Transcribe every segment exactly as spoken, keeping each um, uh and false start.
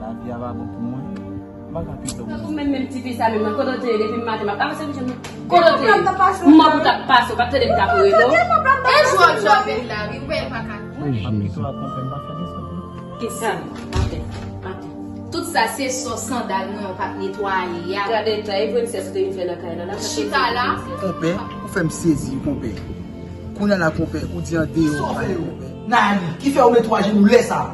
Lavi a pa bon pou mwen. M pa ka pito. Tankou menm, menm ti fi sa menm nan, kote w te ye depi maten m ap avanse pou jwenn ou? Kote w te ye? M mò pou t ap pase, w pa t tande m t ap rele w? E jwè w jwe avè l la wi, ou wè l pa ka. M ap pito ak konpè, m pa fè desòd non. Kisa? Atè, atè. Tout sa se sò sandal mwen yo pa t netwaye a. Gade eta, e prensès ou te vin fè nan kay la la. Chita la. Konpè, ou fè m sezi, konpè. Kounye a la, konpè, ou di andeyò, konpè. Nani, ki fè ou met twa jenou lè sa?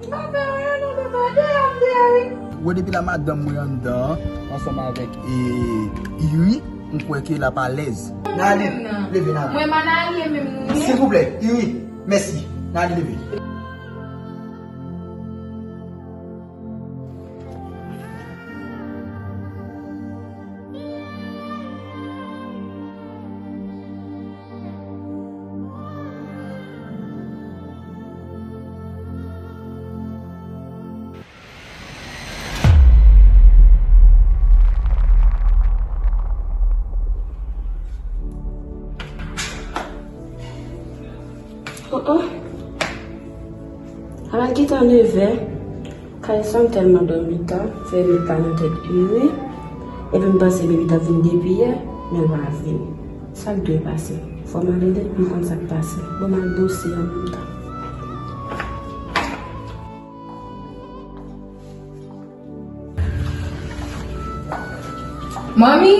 M pa fè anyen non, papa, deyò m deyò wi. Wè depi la madanm mwen anndan an, ansanm avèk, e, Iri, m kwè ke l ap alèz. Nani, leve Nani. Mwen manarye menm wi. Silvouplè, Iri, mèsi. Nani, leve. Oh, oh. Ala gentan nevè. Kay sa m tèlman dòmi ta, fè met pa nan tèt Iri. Epi m panse Baby t ap vin depi yè, men l pa vin. Sa k dwe pase? Fò m ale lè m konn sa k pase. Bon, m al bwose an menm tan. Manmi!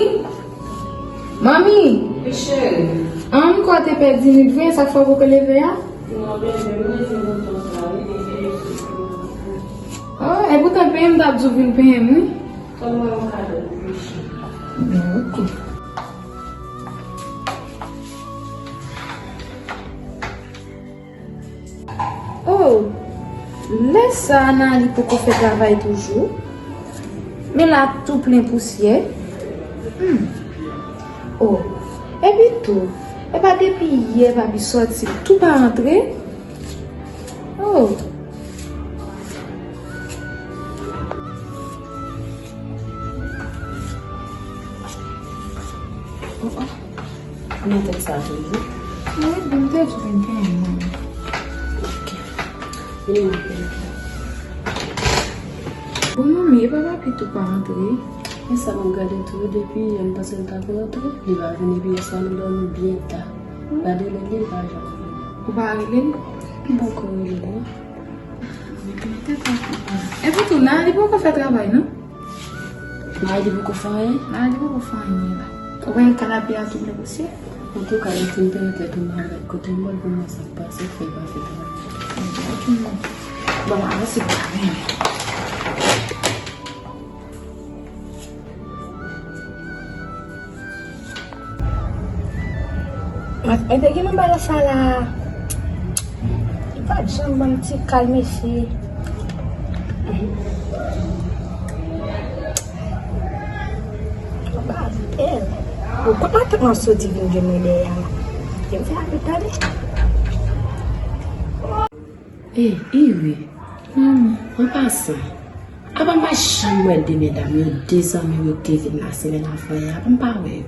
Manmi! Wi, cheri. An, m kwè w te pèdi nit vre, sa k fè w poko leve a? Ti mwen bebe, m rete lontan sa, wi, depi yo soti nan fou. Oh, epoutan penyen m t ap di w vin penyen m, wi. Fò m ba w yon kado pou kouche. Bon, ok. Oh, lè sa a Nali poko fè travay toujou. Men la tou plen pousyè. Hmm. Oh, epi tou, e pa depi yè papi sòti, l tou pa rantre. Oh. Oh, oh. Nan tèt sa toujou. Mwen, m te di w vin penyen m. Ok. Vini m ap penyen. Bon, manmi, e pa papi tou pa rantre? E sa m ap gade tou, depi yè m panse l ta pou rantre. Li pa vini, epi yè swa nou dòmi byen ta. Gade lè li, li pa janm vini. Ou pa rele l? M poko rele l. Epi tou, Nali poko fè travay, non? Nali poko fè anyen? Nali poko fè anyen la. Ou wè kanape a tou negosye? Antouka, m fin peye tèt ou mal, kote m wè pou mwen sa k pase, fè pa fè travay. Bon, avanse pou travay. Mwen te gen nan bagay sa la. Li pa t janm ban m ti kal, mesye. Mwen pa bèl. Bon, kot matant mwen soti vin gen mwen dèyè a la? Te m fè apèl tande. Ey, Iri. Manmi. An pasan, apa m pa janm wè de medam yo, de zanmi yo k te vin la semèn avan yè a, apa m pa wè yo?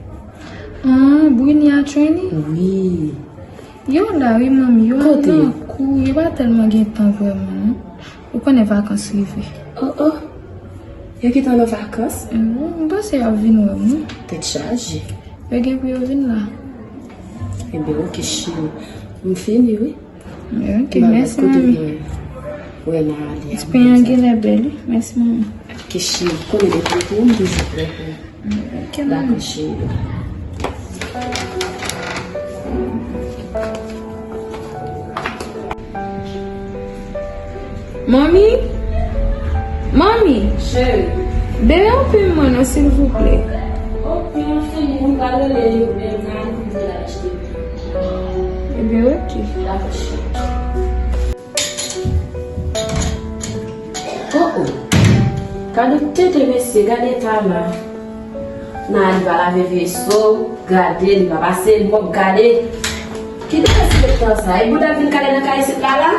Ah, Brini a Treni? Wi. Yo la wi, manmi, yo nan kou, yo pa tèlman gen tan vrèman, non. Ou konnen vakans rive. Oh, oh. Yo gentan nan vakans? Wi, m panse y ap vin wè m, non. Tèt chaje. Yo gen pou yo vin la. Ebyen, ok, cheri. M fini, wi. Ok, mèsi, manmi. Wè nan ale a. Ti penyen an genlè bèl, wi. Mèsi, manmi. Ok, cheri, konnen depi pou ou, m toujou prè pou ou. Ok, manmi. Dakò, cheri. Manmi? Manmi? Cheri. Deye yon pen mwen non, silvouplè. O, pen an fini, m pral rele li, oubyen m ka al pou di l achte. Ebyen, ok. Dakò, cheri. Oh, oh. Gade tete mesye, gade eta la. Nan li pa lave veso, gade, li pa pase l pwòp, gade. Ki de respetan sa? E bouda vin kale nan kay isit la, la?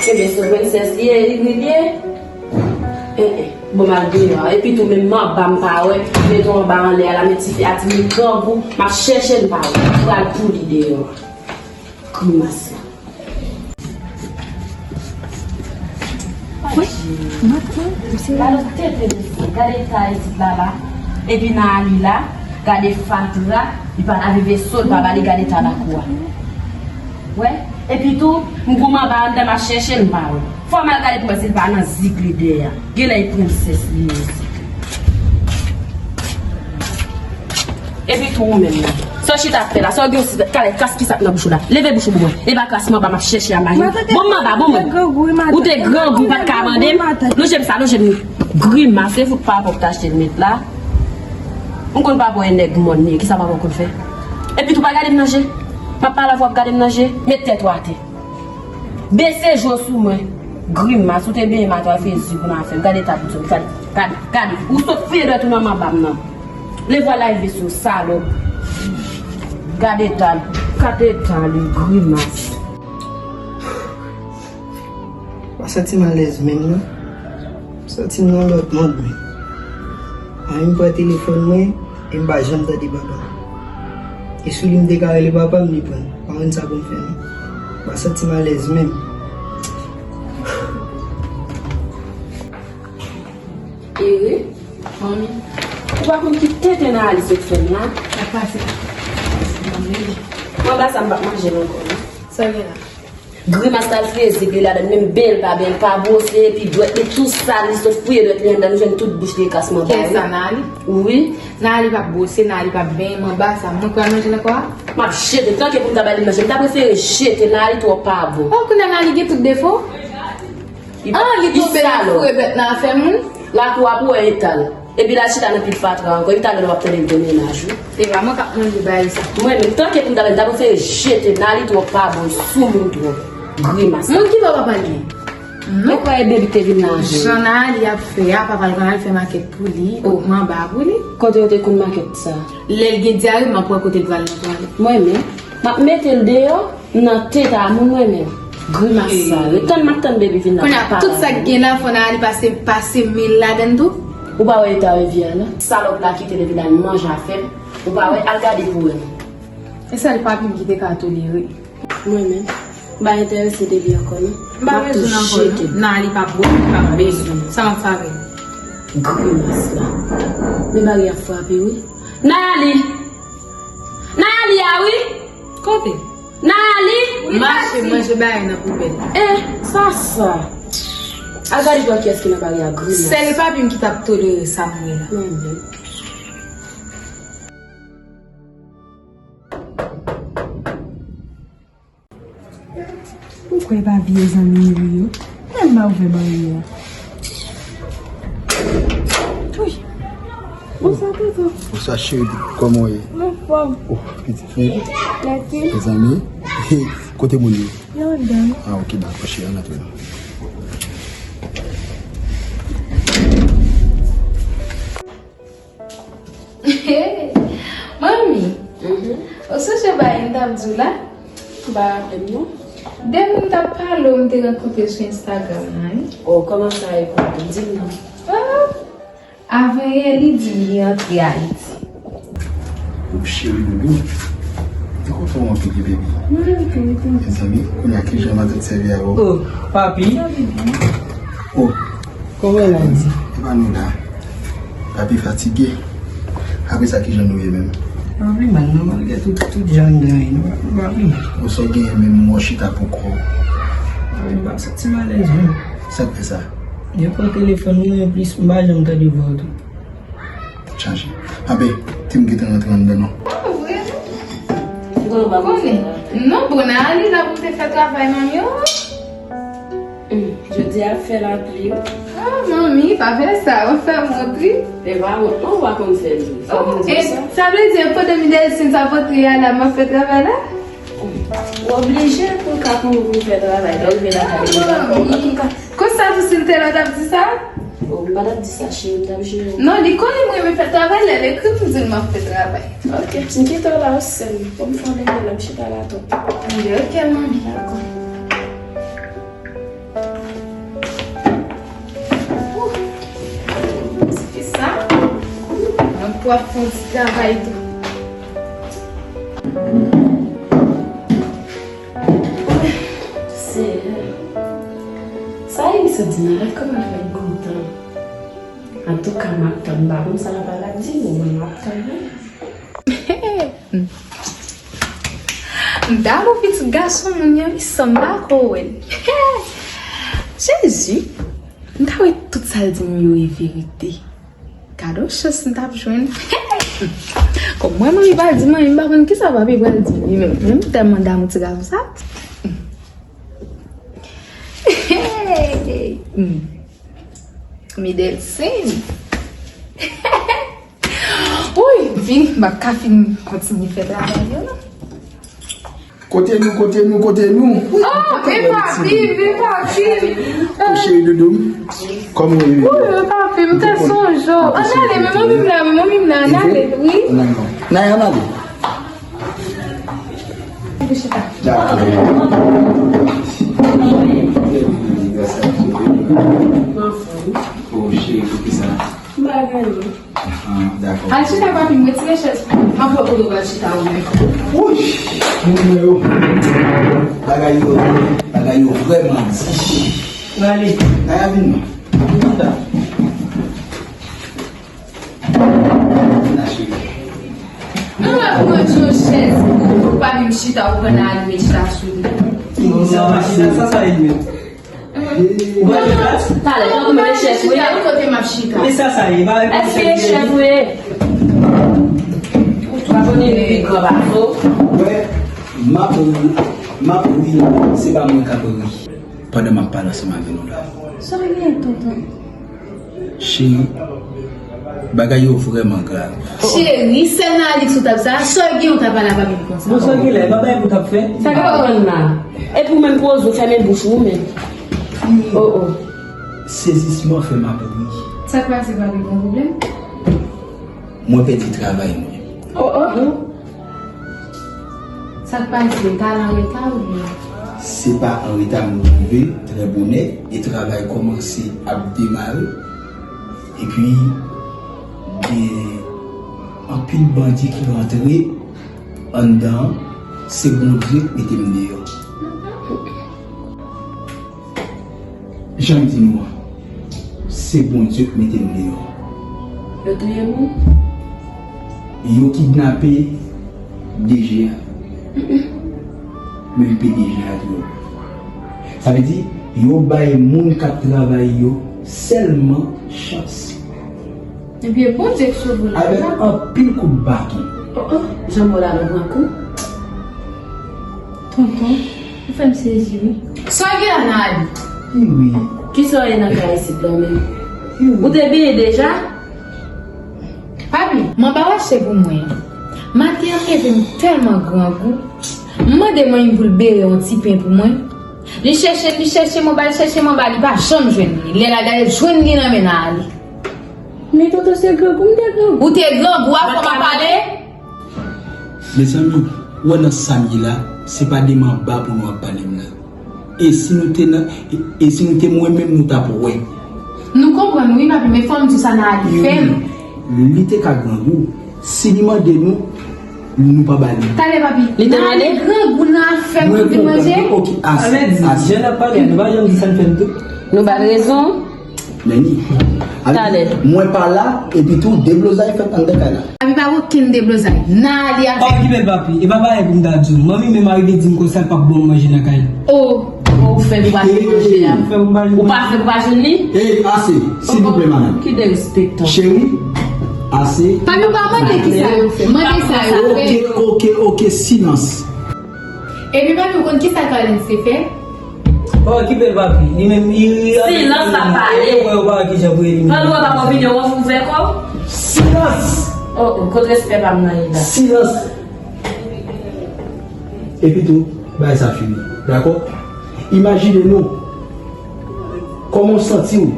Ebyen, se prensès li ye, li, li ye. Eh, eh, bon, m al deyò a. Epi tou, menm manba m pa wè. Met ou anba anlè a la, men tifi a di m grangou, m ap chèche l, m pa wè. Pral pou li deyò a. Grimas la. Wi, Gade tenten mesye, gade eta isit la la. Epi nan ali la, gade fatra, li pa lave veso, li pa bale, gade eta lakou a. Wè? Epi tou, m goumen anba anndan m ap chèche l, m pa wè. Fò m al gade pou m wè si l pa nan zig li dèyè a. Genlè e prensès li ye isit. Epi tou ou menm nan. Sa w chita ap fè la, sa w gen yon ti kalè kras ki sot nan bouch ou la. Leve bouch ou pou mwen. E pa kras m anba m ap chèche a mayi. Bon m anba, bon mwen. Ou te grangou, pa t ka mande m. Lonje m sa, lonje m. Grimas, se fout papa w k te achte l met la. M konn papa w e nèg mòn li ye, kisa papa w konn fè? Epi tou pa gade m nan je. M ap pale avè w, w ap gade m nan je. Met tèt ou atè. Bese je w sou mwen. Grimas, ou te benyen maten w al fè zi pou nan afè m. Gade eta bout zòt, gade, gade, gade. Ou sot fouye dwèt ou nan manba m nan. Leve w al lave veso, salòp. Gade eta l, gade eta li, grimas. M pa santi m alèz menm non. M santi m nan lòt mond mwen. Mari m pran telefòn mwen e m pa janm tande papa m. E sou li m te ka rele papa m, li pran l. M pa konn sa pou m fè non. M pa santi m alèz menm. Ere, manmi, ou pa konn ki tenten nan ali sot fè m la. Sa k pase? Manmi, mwen ba sa m p ap manje l ankò non. Sa gen la? Grimas la l fouye zig li ladan l, menm benyen l pa benyen, l pa bwose, epi dwèt li tou sal, li sot fouye dwèt li anndan, nou jwenn tout bouch li e kras manba wi. Kiyès sa, Nali? Wi. Nali p ap bwose, Nali p ap benyen, manba sa, mwen pral manje l ankò a? M ap jete l, tanke pou m ta ba li manje, m ta prefere jete l, Nali twò pa bon. Oh, kounye a Nali gen tout defo? Li pa, ah, li tonbe nan foure bèt nan afè moun? Lakou a pou wè eta l. Epi l al chita nan pil fatra ankò. Epi talè l w ap tande l gen mennaj wi. Se pa mwen k ap manje bagay sa. Mwen menm, tanke pou m ta, m ta prefere jete l la, li twò pa bon, li soumoun twòp. Grimas. Moun ki lè w pa pale? Mwen kwè e Baby te vin nan je. Jan Nali ap fè a, papa l konn al fè makèt pou li, oh, manba pou li. Kote yo te konn makèt sa? Lè l gen dyare, m ap wè kote l pral nan twalèt. Mwen menm, m ap mete l deyò. M nan teta moun mwen menm. Grimas sa yo. Tann m ap tann Baby vin la. Kounye a, tout sa k gen la, fò Nali pase, pase men l ladann tou. Ou pa wè eta Baby a la? Salòp la kite l epi l al manje afè l. Ou pa wè? Al gade pou wè non. E sèl papi m ki te ka tolere. Mwen menm. M pa enterese de li ankò non. M pa bezwen l ankò non. Nali p ap bwè, li p ap bwè. Sa m ap fè avè l? Grimas la. Men bagay ap frape wi. Nali! Nali a wi! Kote? Nali! Mache manje bagay nan poubèl. Eh, sa sa. Al gade pou wè kiyès ki nan bagay a, grimas. Sèl papi m ki t ap tolere sa m wè la. Mwen menm. Ou kwè pa vye zanmi nou yo? Menm pa ouvè baryè a. Wi. Bonswa, tonton. Bonswa, cheri. Kòman w ye? Anfòm. Oh, pitit mwen. Mèsi. Mezanmi, kote moun yo? Yo anndan. Ah, ok, dakò, cheri, ann antre non. Manmi, ou sonje bagay m t ap di w la? M pa raple m non. De moun m t ap pale w, m te rankontre sou Instagram nan, wi. Oh, kòman sa ye pou ou? Di m non. Ah, avanyè li di m li antre Ayiti. Oh, cheri, baby. Li kontan w anpil wi, baby. Mwen anpil tou. Mezanmi, kounye a kijan matant sèvi avè w? Oh, papi. Oh. Kòman la di? E pa nou la. Papi fatige. Apre sa, kijan nou ye menm? Nou pa pi mal non, malgre tout, tout jan nou genyen, nou pa, nou pa pi mal. Ou sa w genyen menm, mò chita pou kò w. Papi, m pa santi m alèz menm. Sa k fè sa? Depi w pran telefòn mwen, anplis, m pa janm tande vwa w tou. Chanje. Anben, ti m gentan rantre anndan non. Ah, vre? Konnen. Non, bon, nan ali la pou te fè travay manmi w. Hmm, jodi a ap fè lapli wi. Ah, manmi, pa fè sa, w ap fè m wont wi. E pa wont non, ou pa konn fè l wi. Fò m di w sa. Sa vle di, pandan m de sin sa potre a la, m ap fè travay la? Ou oblije pou w ka pou, pou w fè travay. Lè w rive lakay ou, ou pa konn ka. Konsa tou si l te la, w t ap di sa? Bon, m pa t ap di sa, cheri, m t ap jere w. Non, li konnen m renmen fè travay, lè l ekri m, m di l m ap fè travay. Ok, m kite w la, ou sèl. Bon, m fè w leve la, m chita la tou. Anben, ok, manmi. Dakò. Ouh, ti fi sa. Mwen pou ap fè yon ti travay tou. Seyè. Sa Elisa di nan la kòman fè m kontan. Antouka, m ap tann, m pa konn sa l ap al ap di m, mwen m ap tann wi. M ta pou pitit gason moun yo wi, san m pa ko wè l. Jezi, m ta wè tout sa l di m yo e verite. Gade yon chans m t ap jwenn. Kòm mwen, manmi pa di m anyen, m pa konn kisa papi pral di m li menm. Men m tèlman damou ti gason sa. Hey! Midelsin. Woy, vini, m ap ka fin kontinye fè travay yo, non. Kote nou, kote nou, kote nou? Oh, e papi, e papi. Oh, cheri doudou m. Kòman w ye? Oh, e papi, m te sonje w. Ann ale, men manmi m la, men manmi m la, ann ale, wi. Ann ale. Naya, ann ale. Dakò. Oh, cheri, pou ki sa? M pa gade. Ah, dakò. Al chita, papi, m retire chèz pou ou. M ap wè kote w pral chita ou menm. Wouy! Moun mwen yo. Bagay yo, bagay yo vrèman di. Naya, vin non. Vin la. Vin la, cheri. Mwen wè pou mwen di yon chèz pou ou, pou papi m chita, ou pran nan alime chita sou li. Sa pa chita, sa, sa e menm. Ou pa chita? Talè, tankou mwen chèf ou ye. Ou kote m ap chita? Men sa, sa ye, pa reponn. Èske chèf ou ye? Ou pa konnen li pi gran pase w? Wè, m ap ri, m ap ri, se pa mwen k ap ri. Pandan m ap pale ansanm avè nou la. Sa w gen, tonton? Cheri, bagay yo vrèman grav. Cheri, sèl nan Alix ou t ap sa, sa w gen ou t ap pale a papi m konsa? Bon, sa w gen la, e pa bagay pou w t ap fè? Sa k ap pran la? Epi w menm poze w fèmen bouch ou, ou menm. Oh, oh. Sezisman fè m ap ri. Sa k pase, papi, gen pwoblèm? Mwen pèdi travay mwen. Oh, oh. Sa k pase, w t al anreta oubyen? Se pa anreta, mwen rive trè bonè e travay kòmanse ap demare. Epi, gen anpil bandi ki rantre anndan, se Bondye k mete m deyò. Jan m di nou an, se Bondye k mete m deyò. Yo touye moun? Yo kidnape D G a. Menm P D G a tou. Sa vle di, yo bay moun k ap travay yo sèlman chans. Ebyen, Bondye k sove w la. Avèk anpil kout baton. Oh, oh, Jean Paul la nan gran kou. Tonton, ou fè m sezi, wi. Sa w gen la nan Adi? Wi. Kisa w ye nan kay isit la menm? Wi. Ou te benyen deja? Papi, m anba wache pou mwen an. Maten an m leve m tèlman grangou. M mande manmi m pou l bere yon ti pen pou mwen. Li chèche, li chèche, m anba, li chèche, m anba, li pa janm jwenn li. Lè l al gade, l jwenn li nan men Naali. Men tonton, se grangou m te grangou. Ou te grangou a, fò m ap pale? Mezanmi, ou wè nan sa m ye la, se pa de m anba pou nou ap pale m la. E si nou te nan, e, e si nou te mwen menm, nou t ap wè. Nou konprann wi, papi, men fò m di w sa Naali fè m. Wi, li te ka grangou. Si li mande nou, nou pa ba li. Talè, papi. Li te mande? Naali grangou nan afè m pou vin manje. Ok, ase, ase. Jan n ap pale, nou pa janm di sa n fè n tou. Nou ba l rezon. Neni. Talè. Mwen pa la, epi tou, deblozay fèt anndan kay la. Papi, pa okenn deblozay. Naali ap fè. Okipe l, papi. E pa bagay pou m ta di w. Manmi menm arive di m konsa l p ap ban m manje nan kay la. Oh, oh, ou fè m pa manje a. Ou fè m pa manje. Ou pa fè m pa jwenn li? Ey, ase. Silvouplè, madanm. Ki derespektan. Cheri, ase. Papi, ou pa mande kisa yo fè. Mande sa yo fè. Ok, ok, ok, silans. Epi, papi, ou konn kisa Carlens te fè? Pa okipe l, papi. Li menm, li ri. Silans, l ap pale. Ou wè, ou pa wè kijan pou elimine. Pandan w ap opinyon, w ouvè kò w. Silans! Oh, oh, kot respè pa m nan ye la. Silans! Epi tou, bagay sa fini. Dakò? Imajine nou, kòman w santi w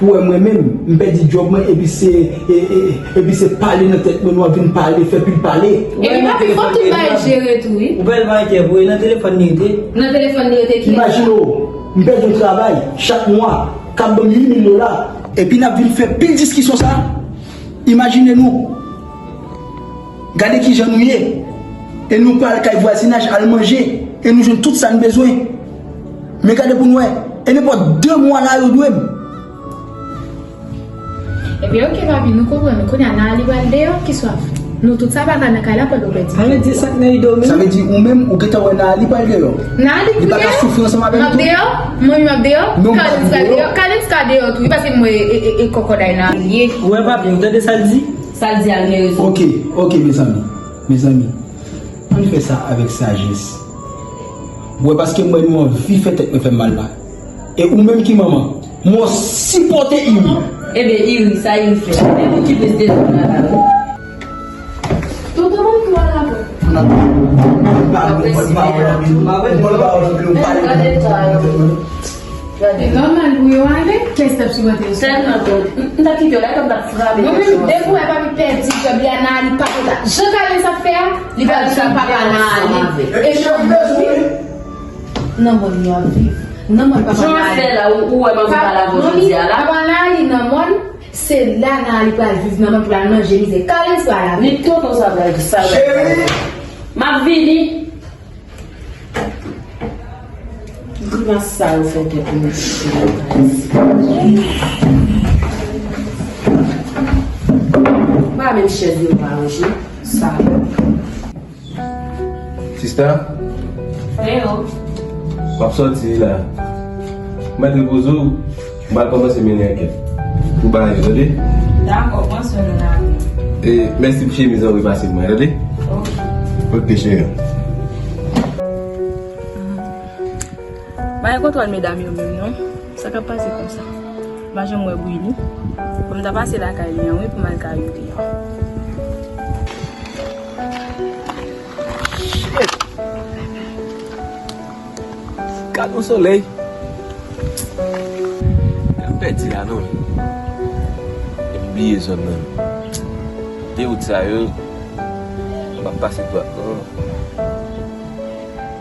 pou wè mwen menm, m pèdi djòb mwen, epi se, e, e, epi se pale nan tèt mwen, nou ap vin pale, fè pil pale. Epi papi, fò tout bagay jere tou, wi. Ou pa wè l pa enkyè pou e nan telefòn li rete. Nan telefòn li rete ki? Imajine w, m pèdi yon travay, chak mwa, k ap ban m uit mil dola. Epi n ap vin fè pil diskisyon sa. Imajine nou. Gade kijan nou ye. E nou pral kay vwazinaj al manje. E nou jwenn tout sa n bezwen. Men gade pou n wè. E nenpòt de mwa la, yo dwe m. Ebyen, oke, papi, nou konprann. Kounye a, Naali pral deyò, ki swaf. Nou tout sa pa ka nan kay la pandan w pèdi. Ann di sa k nan ido m. Sa vle di, ou menm, ou gentan wè Naali pral deyò. Naali, li pa ka soufri ansanm avè nou tou. M ap deyò, mwen menm m ap deyò, Kalens ka deyò, Kalens ka deyò tou, wi, paske m wè e, e, e kòkòday Naali ye. Ou wè, papi, ou tande sa l di? Sa l di a, li gen rezon. Oke, oke, mezanmi, mezanmi, ann fè sa avèk sajès. Ou wè, paske m wè nou anvi fè tèt mwen fè m mal la. E ou menm ki manman, mwen sipòte Iri. Ebyen, Iri, sa Iri fè? Li ki plis dezòd la, la, wi. Tonton, ban m tou a la pòt. Gade sa yo. E nòmal pou yo ale, kès t ap sipòte yo. Tèlman tonton. M, m t ap kite yo la, kòm m t ap frape. Mwen menm, depi w wè papi pèdi djòb li a, Naali pa kontan. Jan Kalens ap fè a, li pral jwenn papa Naali. E jòb wi. Nan mòn nou ap viv. Nan mòn papa Naali. Jan w ap fè la, ou, ou wè manmi pa la pou jodi a la. Papa Naali nan mòn, se la Naali pral viv nan mòn pou l al manje mizè. Kalens pa la. Ni tonton sa pral di sa. Cheri! M ap vini. Grimas sa yo fè tèt mwen piti nan kay. Pa menm chèz yo pa ranje. Sa. Sista? Eyo. M ap sòti la. Mèt repoze w, m pral kòmanse mennen ankèt pou bagay yo, tande? Dakò, pran swen w la. E, mèsi pou chemiz an repase pou mwen, tande? Oke. Oke, cheri. Pa gen kontwòl medam yo menm non. Sa k ap pase konsa? M pa janm wè Brini. Fò m ta pase lakay li an wi pou m al kay li an. Shit! Gad yon solèy. M pèdi la non. E m bliye zòn nan. De wout sa yo, m ap pase dwat non.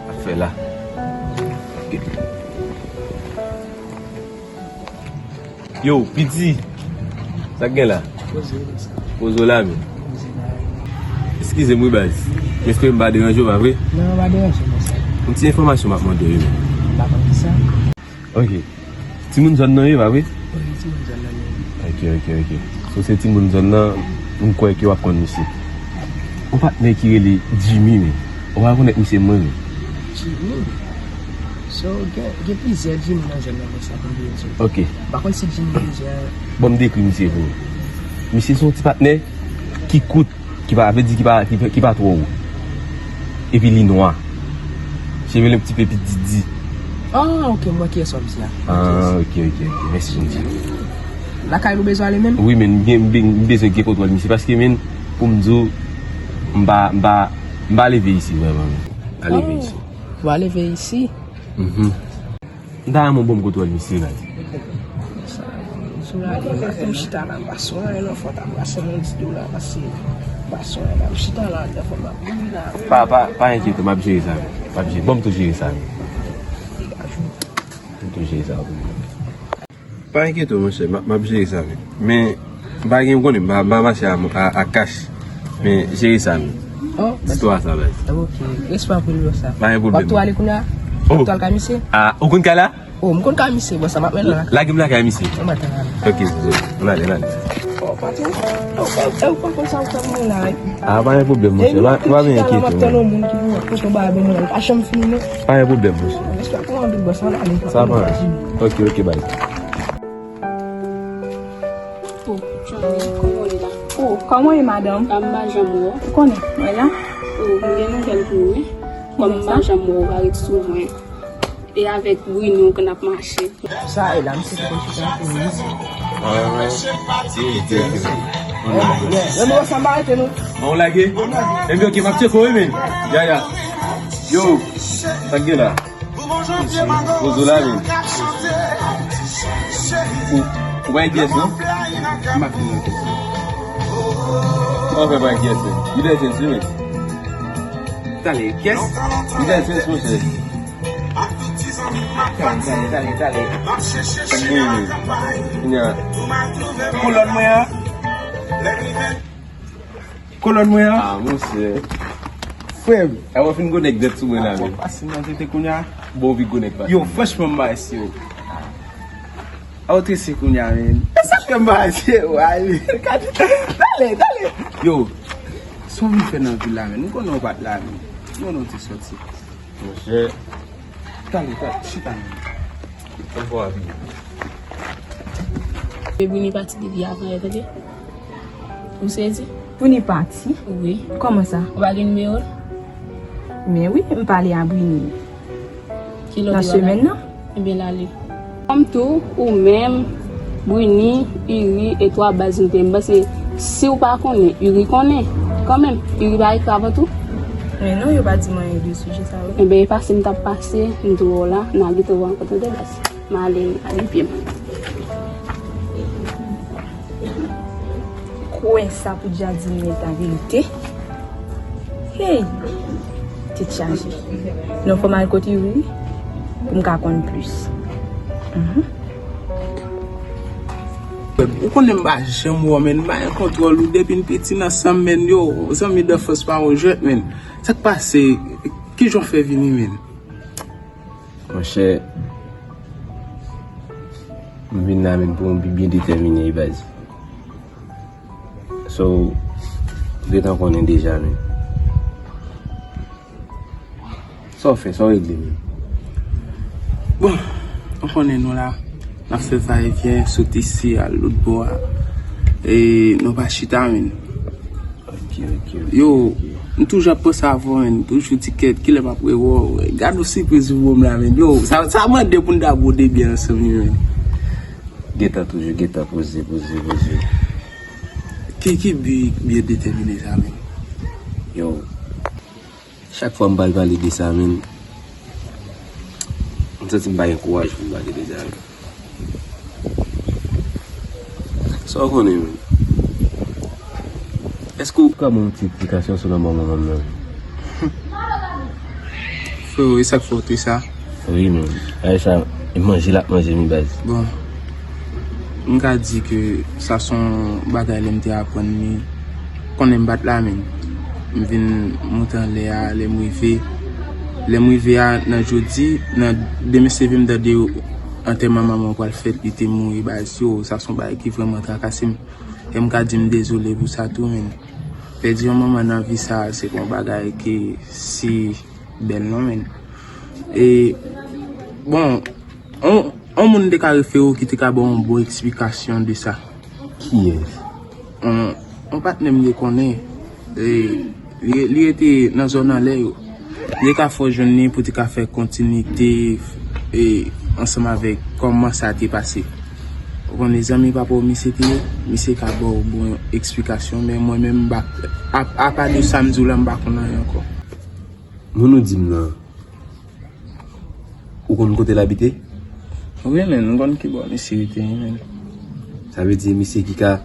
Ap fè la. Yo, piti, sa k gen la? Poze w la, sa. Poze w la, men. Poze w la. Eskize m wi, baz. Men èske m pa deranje w, pa vre? Non, pa deranje, monchè. Yon ti enfòmasyon m ap mande w, wi, men. M pa konn kisa. Ok. Timoun zòn nan ye, pa vre? Wi, timoun zòn nan ye. Ok, ok, ok. So, se timoun zòn nan, m kwè ke w ap konn misye. Yon patnè ki rele Jimmy, men. Ou pa rekonèt misye, mwen, men. Jimmy? So, gen, gen plizyè Jimmy nan zòn nan konsa pou m te di w. Ok. M pa konn si Jimmy deja. Bon, m dekri misye pou ou. Misye se yon ti patnè ki kout, ki pa, vle di ki pa, ki, ki pa twò wo. Epi li nwa. Cheve l yon ti pe pi didi. Ah, ok, m wè kiyès w ap di a. Ah, ok, ok, ok. Mèsi, Bondye. Lakay nou bezwen ale menm? Wi, men m gen, m be-, m bezwen gen kontwòl misye. Paske, men, pou m di w, m pa, m pa, m pa leve isi, vrèman, men. M pa leve isi. Ou pa leve isi? Mhm. M ta renmen w ban m kontwòl misye, baz. Sou la, li la, pou m chita la, m pa sou anyen non, fò w ta brase m yon ti dola, paske m pa sou anyen la, m chita la, anndan fò m ap mouri la. Pa, pa, pa enkyete w, m ap jere sa, men. M ap jere, ban m tou jere sa, men. Degaj ou. M tou jere sa pou mwen. Pa enkyete w, monchè, m ap, m ap jere sa, men. Men, m pa gen, ou konnen, m pa, m pa mache a, a, a kach. Men, jere sa, men. Oh, istwa sa, baz. Ok, respè anpil, bro, sa. Pa gen pwoblèm. W ap tou ale kounye a? Oh. W ap tou al kay misye? Ah, ou konn kay la? Oh, m konn kay misye, bro, sa m ap mennen la. Lage m lakay misye. Ann ale, ann ale. Ok, ann ale, ann ale. Oh, patron. Oh, oh, oh, ou pa konn sa ou fè mwen la, wi. Ah, pa gen pwoblèm, monchè. Pa, pa gen enkyete w. Mwen chita la, m ap tann yon moun ki pou pote yon bagay ban mwen la. Li pa janm fini, non. Pa gen pwoblèm, monchè. Respè pou anpil, bro, sa, ann ale. Sa pa. Ok, ok, bye. Oh, Johnny, kòman w ye la? Oh, kòman w ye, madanm? A, m pa janm wè w. Ou konnen, mwen la. Oh, m gen nouvèl pou ou, wi. Kòm m pa janm wè w, ou pa ret sou mwen. E avèk Bruno ke n ap mache. Sa e la, misye te konn chita pou mwen. Ah, ok, ok, ok. Yo, nou ansanm, pa rete, non. Bon, lage. Ebyen, ok, m ap tcheke w, wi, men. Ya, ya. Yo, sa k gen la? Poze w la, men. Ou, ou pa gen pyès, non? M ap vin. Ou pa fè pa gen pyès, men. Li bèl jèns, wi, men. Tale, pyès? Li bèl jèns, monchè. Tale, tale, tale, tale. Sa k gen, men? Koulè mwen an. Kolòn mwen an. Ah, monchè. Frè m. A, w ap fin gwo nèg nèt sou mwen la, men. Pase nan tete kounye a. Bon, w vin gwo nèg pase. Yo, franchman, m pa eseye. Ou trese kounye a, men. E sa k fè m pa wè w ale. Gade, dale, dale. Yo, sa w vin fè nan vil la, men? M konnen w pa t la, men. M konnen w te soti. Monchè. Dale, dale, chita, men. Ann fò a vini. Bebouni pati depi avan yè, tande? Ou sezi? Brini pati? Wi. Kòman sa? Ou pa gen nimewo l? Men wi, m pale a Brini. Ki lòt nan semèn nan? Ebyen, l ale. Kòm tou, ou menm, Brini, Uri, e twa baz nou te. M panse, si w pa konnen, Uri konnen. Kanmenm, Uri pa ekri avan tou? Men non, yo pa di m anyen de sijè sa yo. Ebyen, e pase m t ap pase, m tou wè w la, n a gentan rankontre de baz. M ale, m ale pye m. Kwen sa pou Djadine ta verite. Hey! Tèt chaje. Non, fò m al kote Youri pou m ka konn plis. Mhm. Ou konnen m pa janm wè w, men m pa gen kontwòl ou depi m piti nan san m, men yo, zanmi danfans pa yon jwèt, men. Sa k pase? Kijan w fè vini, men? Monchè, m vin la, men, pou yon bi byen detèmine, wi, baz. So, ou gentan konnen deja, men. Sa w fè, sa w regle, men? Bon, ou konnen nou la, n ap fè va e vyen, sot isi, al lòt bò a. E nou pa chita, men. Ok, ok, ok. Yo, m toujou ap panse avè w, men. M toujou di kèt, kilè m ap rewè w. Gad yon sipriz ou ban m la, men. Yo, sa, sa mande pou n ta bwode byen ansanm, wi, men. Gentan toujou, gentan poze, poze, poze. Ki, ki bi byen detèmine sa, men? Yo, chak fwa m pral pale de sa, men, m santi m pa gen kouraj pou m pale de sa, men. Sa w konnen, men? Èske w ka ban m yon ti eksplikasyon sou lanmò manman m nan? Freo, e sa k fè w te sa? Wi, men. Ay sa, e manje l ap manje m, wi, baz. Bon, m ka di ke sa se yon bagay lè m te aprann li. Konnen m pa t la, men. M vin monte anlè a, lè m rive. Lè m rive a, nan jodi, nan demen se vin m tande antèman manman m pral fèt, li te mouri, baz, yo, sa se yon bagay ki vrèman trakase m. E m ka di m dezole pou sa tou, men. Pèdi yon manman nan vi sa, se pa yon bagay ki si bèl non, men. E, bon, on, on moun te ka refere w ki te ka ba w yon bon eksplikasyon de sa. Kiyès? On, on patnè m te konnen, e, li, li rete nan zòn anlè yo. Li te ka fè w jwenn li pou te ka fè kontinite, e, ansanm avèk kòman sa te pase. Ou konnen zanmi papa w misye te ye, misye ka ba w bon eksplikasyon, men mwen menm, m pa, a, apa de sa m di w la, m pa konn anyen ankò. Moun ou di m nan, ou konn kote l abite? Wi, men, m konn ki bò misye rete, wi, men. Sa vle di misye ki ka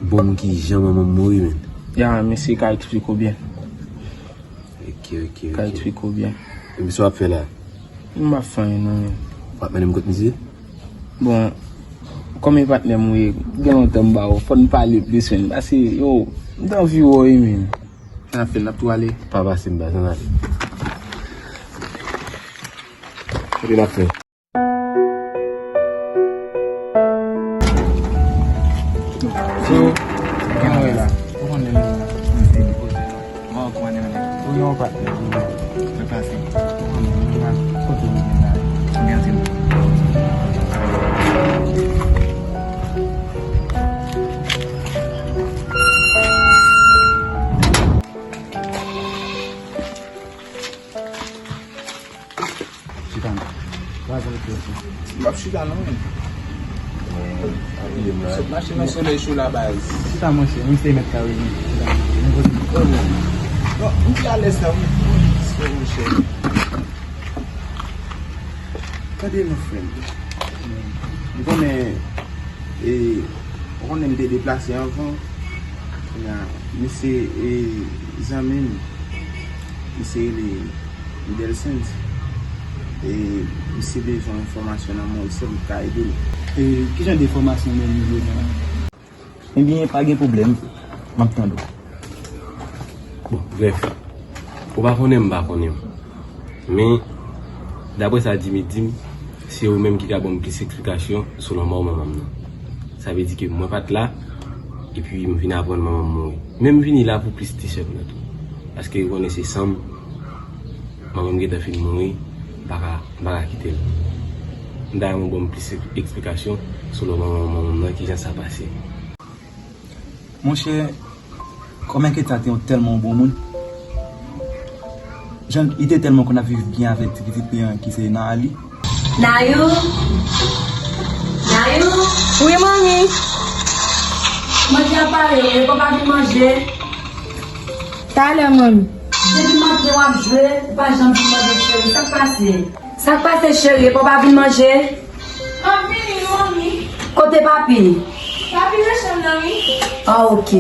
ba m kijan manman m mouri, men. Ya, misye ka eksplike w byen. Ok, ok, ok. Ka eksplike w byen. Epi sa w ap fè la? M ap fè anyen non, men. W ap mennen m kot misye? Bon, kòm e patnè m ou ye, gen lontan m ba w, fò n pale plis, men. Paske, yo, m t anvi wè w, wi, men. Sa n ap fè, n ap tou ale? Pa pase m pa, sa n ale. Kote n ap fè? Freo, gen wè la. Ou konnen m la. Mwen konprann, men. Ou yon patnè. Mwen pase. Ou konnen m la. Kote w ye la? Mwen gen anti. Chita non. M ap chita non, men. Sot mache nan solèy cho la, baz. Chita, monchè, misye mèt kare, men. Chita. Non, m pi alèz la, wi. Monchè. Tande non, frè m. M konnen, e, ou konnen m te deplase anvan. Kounye a, misye, e, zanmi m, misye rele Midelson. E, misye bezwen enfòmasyon nan mwen, se ou k ka ede l. E, ki jan de enfòmasyon menm li bezwen? Ebyen, pa gen pwoblèm. M ap tande w. Bon, brèf. Ou pa konnen m, m pa konnen w. Men, daprè sa Jimmy di m, Se ou menm ki ka ban m plis eksplikasyon sou lanmò manman m nan. Sa vle di ke mwen pa t la, epi m vin aprann manman m mouri. Men m vini la pou plis desann nan tou. Paske ou konnen se san m, manman m gentan fin mouri, m pa ka, m pa ka kite l. M ta renmen ou ban m plis eksplikasyon sou lanmò manman m nan, kijan sa pase. Monchè, kòm Enkyeta te yon tèlman yon bon moun. Jan li te tèlman konn ap viv byen avèk ti pitit li an ki se Naali. Nayou? Nayou? Wi, manmi. Manje a pare, wi, papa vin manje. Talè, manmi. Depi maten w ap jwe, ou pa janm vin manje, cheri. Sa k pase? Sa k pase, cheri? Epa w pa vin manje? M ap vini, wi, manmi. Kote papi? Papi nan chanm nan, wi. Ah, ok.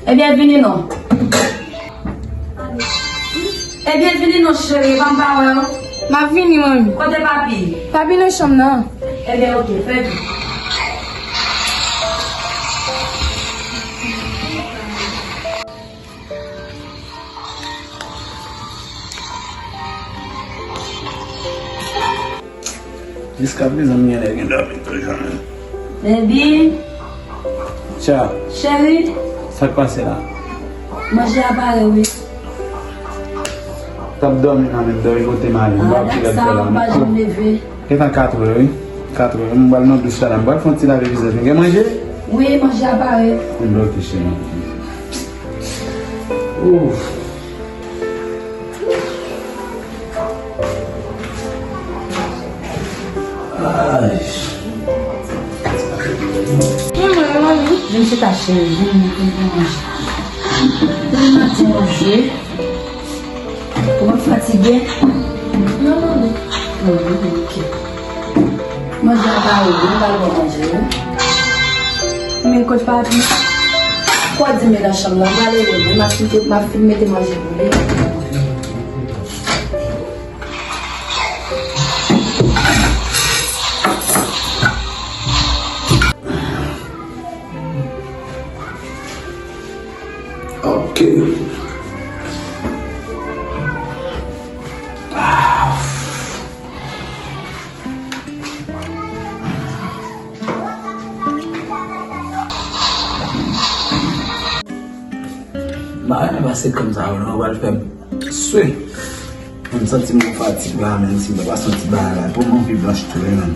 Ebyen, vini non. Ebyen, vini non, cheri, epa m pa wè w. M ap vini, manmi. Kote papi? Papi nan chanm nan. Ebyen, ok, fè vit. Jiskaprezan, m genlè gen dòmi toujou menm. Baby. Tcha. Cheri. Sa k pase la? Manje a pare, wi. T ap dòmi nan menm dòmi kote m ale. M pa vle lè fè la. Ah, dat sa, ou pa janm leve. Gentan katrè, wi. Katrè, m pral nan douch la, la. M pral fè yon ti lave vizaj mwen. Gen manje? Wi, manje a pare. Bon, ok, cheri. Ouf. Ay. Mwen, mwen, mwen. Vin chita, cheri. Vin, vin, vin manje. Vin manje, manje. Ou pa fatige? Non, non, non. Non, non, ok. Manje a pare, wi, m pral ba w manje, wi. Men kot papi? Kwa di men nan chanm nan, m pral rele l, wi, m ap fin, m ap fin mete manje pou li. Ok. Ah. M pa renmen pase kòm sa yo non, yo pral fè m swe. M santi m yon fatig la, menm si m ta pase yon ti bagay la, po m anvi blanch tou wi, menm.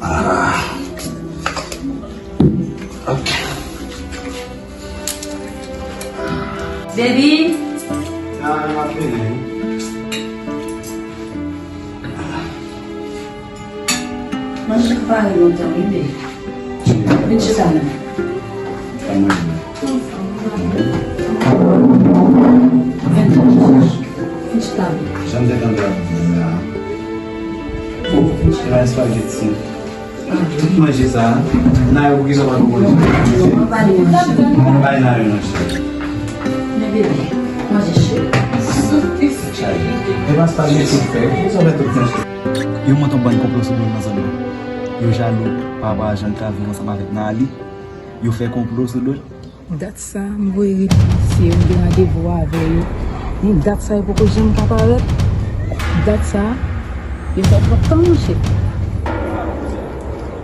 Ah. Ok. Baby. Ah, m ap vini. Manje pa pare lontan wi, baby. Vin chita non. Pa manje. Vin chita. Jan m te tande ap di la. Vin chita. Espageti. Tout manje sa a, Nayo, poukisa w pa tou manje? Bay Nayo nan chè. Men bebe, manje cheri. Chay, e pa espageti w fè, poukisa w fè tout manje? Yo monte yon bann konplo sou do l nan zòn nan. Yo jalou pa rapò a jan l travay ansanm avèk Naali. Yo fè konplo sou do l. Dat sa, m voye rele mesye yo, m gen randevou avè yo. Men dat sa, yo poko janm ka parèt. Dat sa, yo fè twòp tan, monchè.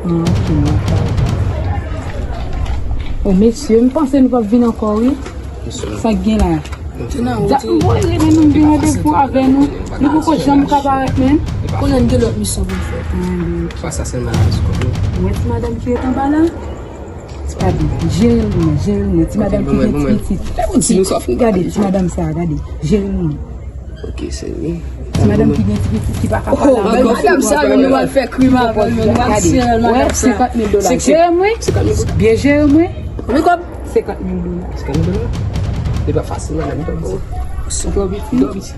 Ah, ok, m ap parèt. O, mesye, m panse nou p ap vin ankò, wi. Sa k gen la? Dat m voye rele nou, m gen randevou avè nou. Nou poko janm ka parèt, menm. Kounye a n gen lòt misyon pou n fè. Ou wè ti madanm ki ret anba la? Ti madanm, jere l mwen, jere l mwen. Ti madanm ki gen ti pitit. Gade, ti madanm sa, gade. Jere l mwen. Ok, se li. Ti madanm ki gen ti pitit, ki pa ka pale. Oh, madanm sa, nou al fè krim avè l, nou al sere l, madanm sa. Senkant mil dola. Jere mwen. Byen jere mwen. Konbyen kòb? Senkant mil dola. Senkant mil dola? Li pa fasil, madanm, li pa bon. Ou twò piti. Ou twò piti.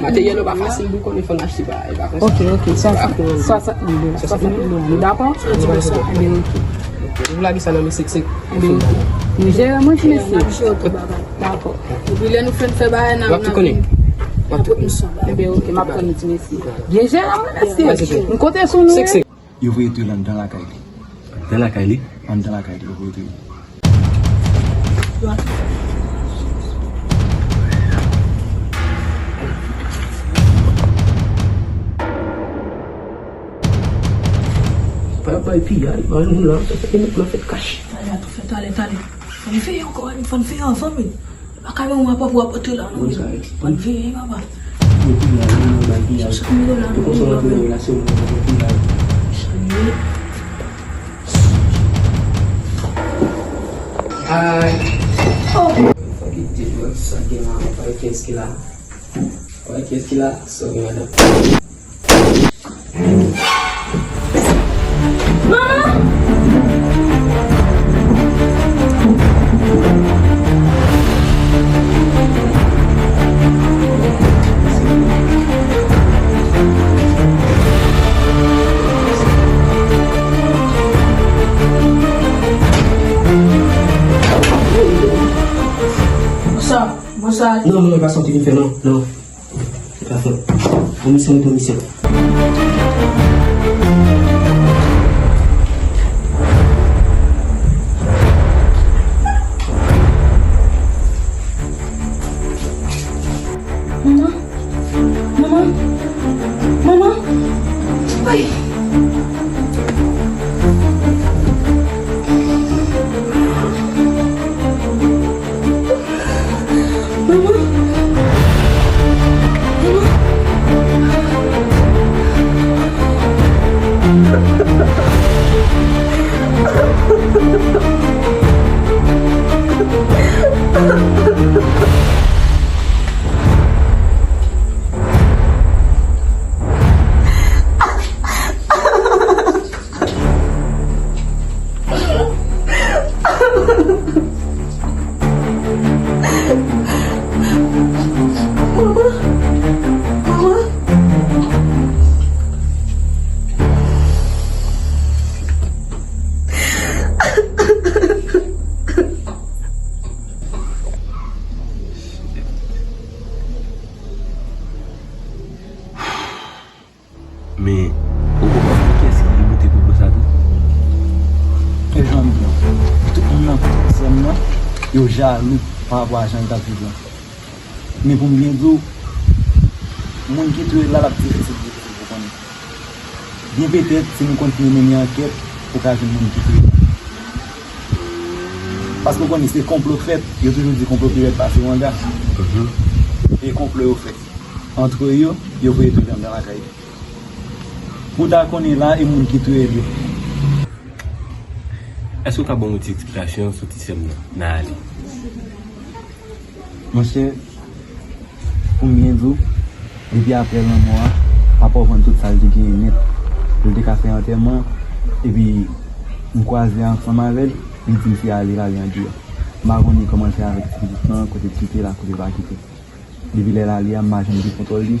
Materyèl yo pa fasil pou konnen, fò n achte bagay, e pa konsa. Ok, ok, swasant mil dola, swasant mil dola, nou dakò? Ebyen, ok. Ou lage sa nan men sek sek. Ebyen, ok. Nou jere mwen, ti mesye. Dakò. Epi lè nou fin fè bagay, n ap, n ap vin. Ebyen, ok, m ap tann nou, ti mesye. Byen jere mwen, mesye. M konte sou nou, wi. Yo voye tou anndan lakay li. Anndan lakay li? Anndan lakay li, yo voye tou. Yo ap. Bay piyay, bay moun la, e nèg la fèt kach. Talè, talè, talè. Fò n veye ankò, fò n veye anvan, men. Pa ka yon rapò pou apòte la, non. Fò n veye, papa. Bay piyay, bay piyay. Sèt mil dola, non. Yo konsa antre nan relasyon, bay piyay. Ay. Oh. Fò ki di, sa gen la, pa kiyès ki la. Wè, kiyès ki la? Sòry, madanm. Manman! Sa, bon sa. Non, non, e pa sa w te vin fè, non, non. Bon misyon, bon misyon. Manman, manman, manman, ay. Men, ou konprann kiyès ki moute konplo sa tou? Ke jan m di w, tout moun nan sèm nan, yo jalou pa rapò a jan l t ap viv lan. Men pou m byen di w, moun ki touye l la, l ap difisil, difisil pou konnen. Byen petèt, si nou kontinye mennen ankèt, ou ka jwenn moun ki touye l la. Paske w konnen, se konplo k fèt, yo toujou di konplo pi rèd pase wanga. Mhm. E konplo yo fèt. Antre yo, yo voye touye anndan lakay li. Pou w ta konnen la, e moun ki touye l yo. Èske w ka ban m yon ti eksplikasyon sou ti sè m nan, Naali? Monchè, pou m byen di w, depi apre lanmò a, papa w vann tout sa l te genyen nèt. Pou l te ka fè antèman, epi m kwaze ansanm avè l, li di m se ale l ale andeyò. M pa konnen kòman l fè avèk ti pitit lan, kote l kite l ak kote l pa kite l. Depi lè l ale a, m pa janm gen kontwòl li,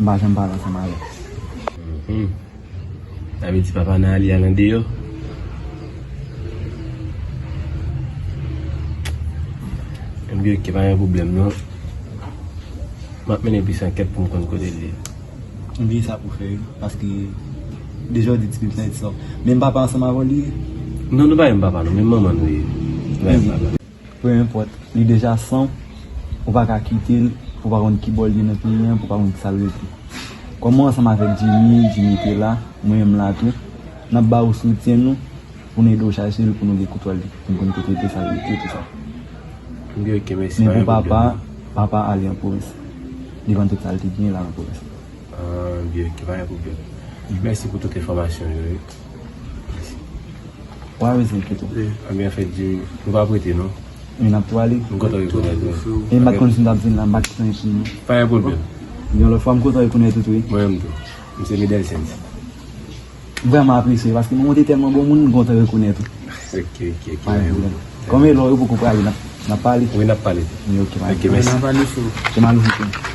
m pa janm pale ansanm avè l. Mhm. Sa vle di papa Naali al andeyò? Ebyen, oke, pa gen pwoblèm, non. M ap mennen plis ankèt pou m konn kote l ye. M gen sa pou fè, wi, paske deja w di ti pitit lan e ti sa. Menm papa ansanm avè w li ye? Non, nou pa menm papa, non, menm manman nou ye. Nou pa menm papa. Peu importe, li deja san w, ou pa ka kite l, pou w pa konn ki bò l ye nan peyi an, pou w pa konn ki sa l rete. Kòm mwen ansanm avèk Jimmy, Jimmy te la, mwen menm m la tou, n ap ba ou soutyen nou, pou n ede w chache l, pou nou gen kontwòl li, pou n konn kote l te, sa l rete, tou sa. Ebyen, oke, mèsi, pa gen pwoblèm. Men pou papa, papa ale an pwovens. Li vann tout sa l te genyen la an pwovens. Ah, byen, oke, pa gen pwoblèm. Mèsi pou tout enfòmasyon yo, wi. Mèsi. Ou pa bezwen enkyete w. Wi, anben, anfèt, Jimmy, nou p ap rete, non. Wi, n ap tou ale. M kontan rekonèt ou. E m pa t konn si m t ap vin la, m pa t konn si m... Pa gen pwoblèm. Yon lòt fwa, m kontan rekonèt ou tou, wi. Mwen menm tou. M se Middle Saints. M vrèman apresye, paske mwen te tèlman bon moun, m kontan rekonèt ou. Oke, oke, oke. Pa gen pwoblèm. Kòm e lò yo poko prale, n ap, n ap pale. Wi, n ap pale. Wi, oke, pa gen pwoblèm. Oke, mèsi. N ap pale sou. Se Malou Fouke.